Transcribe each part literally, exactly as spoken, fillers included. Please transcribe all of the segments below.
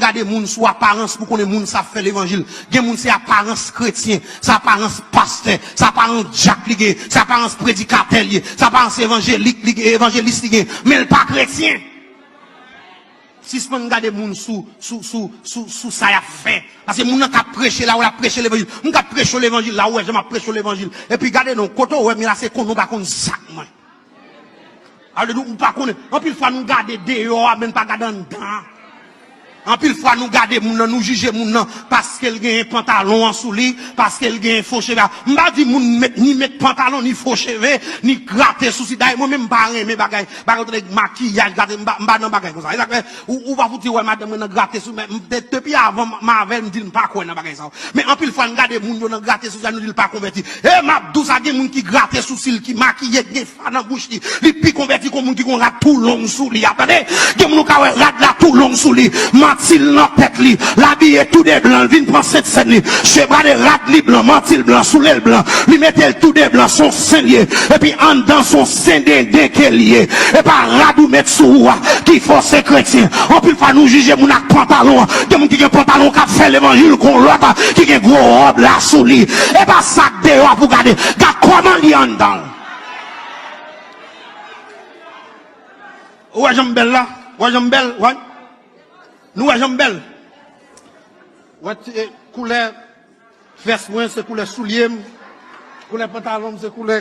gade moun sou aparans pou konnen moun sa ap fè levanjil. Gen moun se aparans kretyen, se aparans pastè, se aparans dyak li gen, se aparans predikatè li ye, se aparans evanjelik li gen, evanjelis li gen, men l pa kretyen. Sispann gade moun sou, sou, sou, sou, sou sa y ap fè. Paske moun nan k ap preche la, w ap preche levanjil. Moun k ap preche levanjil la, ou wè jan m ap preche levanjil. Epi gade non, kote w wè m ye la, se konnen w pa konn zak mwen. Alò, ou pa konnen. Anpil fwa nou gade deyò a, men n pa gade anndan an. Anpil fwa nou gade moun nan, nou jije moun nan paske l genyen pantalon an sou li, paske l genyen fo cheve a. M pa di moun met, ni met pantalon, ni fo cheve, ni grate sousi. Dayè, mwen menm m pa renmen bagay, bagay yo tande makiyaj, grate, m pa, m pa nan bagay konsa. E sa k fè, ou, ou pa fouti wè madanm mwen nan grate sou, men m, de-, depi avan m, m avè l, m di l m pa kwè nan bagay sa yo. Men anpil fwa n gade moun yo nan grate sousi a, nou di l pa konvèti. E m ap di w sa, gen moun ki grate sousi l, ki makiye, ki gen fa nan bouch li. Li pi konvèti ke yon moun ki gon rad tou long sou li a. Tande, gen moun ou ka wè rad la tou long sou li. Manti l nan tèt li. L abiye tou de blan, l vin pran Sent Sèn li. Chevre de rad li blan, manti l blan, soulye l blan. Li mete l tou de blan, se yon sen l ye. Epi anndan se yon sen denden ke l ye. E pa rad ou met sou ou a ki fè w se kretyen. Anpil fwa nou jije moun ak pantalon an. Gen moun ki gen pantalon k ap fè levanjil, gon lòt ki gen gwo wòb la sou li. E pa sa k deyò a pou gade. Gad kòman l ye anndan l. Ou wè jan m bèl la? Ou wè jan m bèl? Wè? Nou wè jan m bèl? Wè ti, e, koulè vès mwen se koulè soulye m, koulè pantalon m se koulè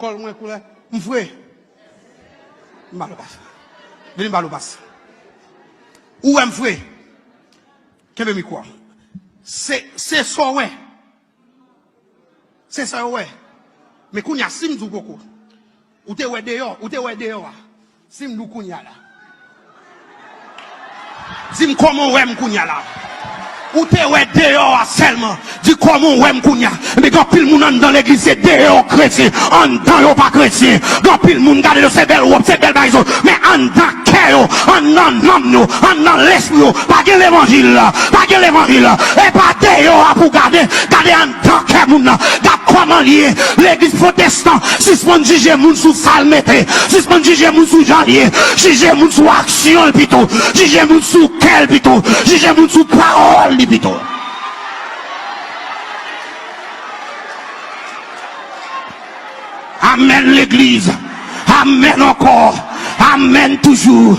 kòl mwen, koulè m fre. M ba l ou pas. Vini m ba l ou pas. Ou wè m fre? Kenbe mikwo a. Se, se sa w wè. Se sa yo wè. Men kounye a, si m di w poko, ou te wè deyò, ou te wè deyò a. Si m di w kounye a la. Di m kòman w wè m kounye a la. Ou te wè deyò a sèlman. Di kòman w wè m kounye a. Men gen anpil moun anndan legliz se deyò kretyen, anndan yo pa kretyen. Gen anpil moun gade yo se bèl wòb, se bèl bagay sa yo. Men anndan kè yo, anndan nanm yo, anndan lespri yo, pa gen levanjil la, pa gen levanjil la. E pa deyò a pou gade, gade anndan kè moun nan. Gad kòman l ye. Legliz pwotestan, sispann jije moun sou sa l mete, sispann jije moun sou jan l ye, jije moun sou aksyon l pito, jije moun sou kè l pito, jije moun sou pawòl li pito. Amèn legliz. Amèn ankò. Amèn toujou.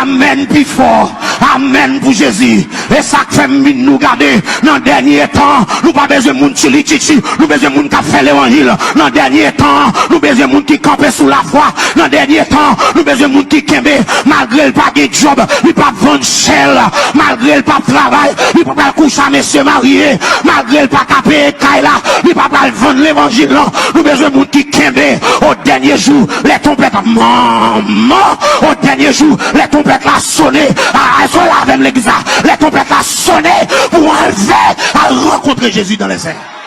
Amèn pi fò. Amèn pou Jezi. E sa k fè m vin nou gade nan dènye tan. Nou pa bezwen moun tchilitchitchi. Nou bezwen moun k ap fè levanjil. Nan dènye tan, nou bezwen moun ki kanpe sou lafwa. Nan dènye tan, nou bezwen moun ki kenbe. Malgre l pa gen djòb, li p ap vann chè l. Malgre l p ap travay, li pa pral kouche a mesye marye. Malgre l pa ka peye kay la, li pa pral vann levanjil lan. Nou bezwen moun ki kenbe. Au dernier jour, les trompettes, manman, au dernier jour, les trompettes la sonné. A, a, sou la avè m legliz la. Les trompettes la sonné pou anlve, al rankontre Jezi dans les airs.